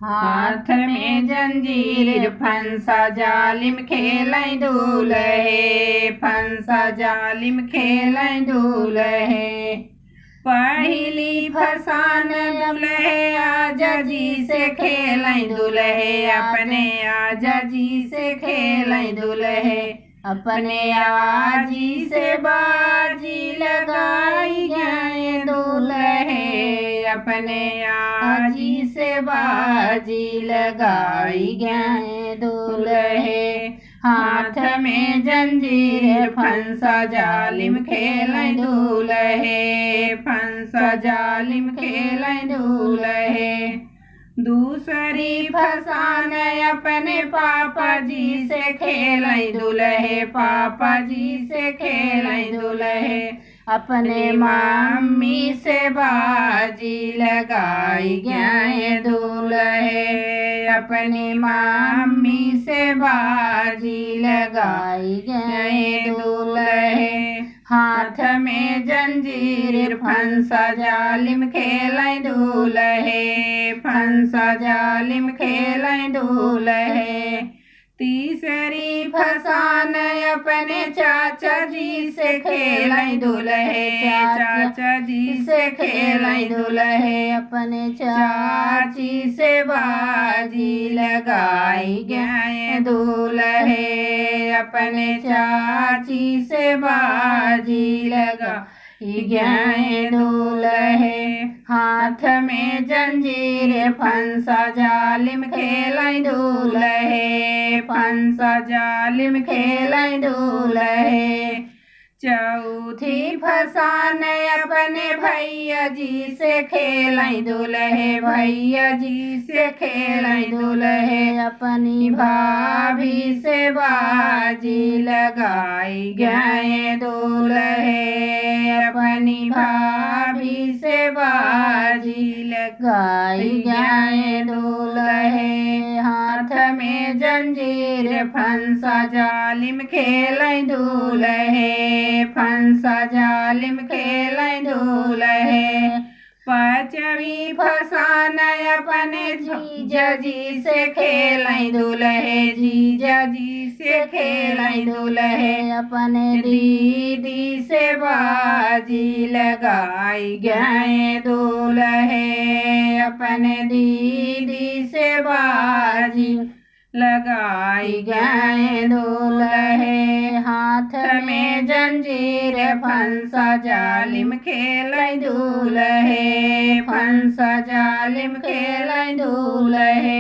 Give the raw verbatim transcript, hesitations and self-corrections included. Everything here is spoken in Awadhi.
हाथ में जंजीर फंसा जालिम खेलैं दुलहे, फंसा जालिम खेलैं दुलहे। पहिली फसान दुलहे आजा जी से खेलैं दुलहे, अपने आजा जी से खेलैं दुलहे। अपने आजी से बाजी लगाई गए दुलहे, अपने आजी से बाजी लगाई गए दुलहे। हाथ में जंजीर फंसा जालिम खेलैं दुलहे, फंसा जालिम खेलैं दुलहे। दूसरी फसान अपने पापा जी से खेलैं दुलहे, पापा जी से खेलैं दुलहे। अपने मम्मी से बाजी लगाई गए दुलहे, अपने मम्मी से बाजी लगाई गए दुलहे। हाथ में जंजीर फंसा जालिम खेलैं दुलहे, फंसा जालिम खेलैं दुलहे। तीसरी फसान अपने चाचा जी से खेलैं दुलहे, चाचा जी से खेलैं दुलहे। अपने चाची से बाजी लगाई गए दुलहे, अपने चाची से बाजी लगाई गए दुलहे। हाथ में जंजीर फंसा जालिम खेलैं दुलहे, फंसा जालिम खेलैं दुलहे। चौथी फसान अपने भैया जी से खेलैं दुलहे, भैया जी से खेलैं दुलहे। अपनी भाभी से बाजी लगाई गए दुलहे, अपनी भाभी से बाजी लगाई गए दुलहे। हाथ में जंजीर फंसा जालिम खेलैं दुलहे, फंसा जालिम खेलैं दुलहे। पाँचवी फसान अपने जीजा जी से खेलैं दुलहे, जीजा जी से खेलैं दुलहे। अपने दीदी से बाजी लगाई गए दुलहे, अपने दीदी से बाजी लगाई गए दुलहे। हाथ में जंजीर फंसा जालिम खेलैं दुलहे, फंसा जालिम खेलैं दुलहे।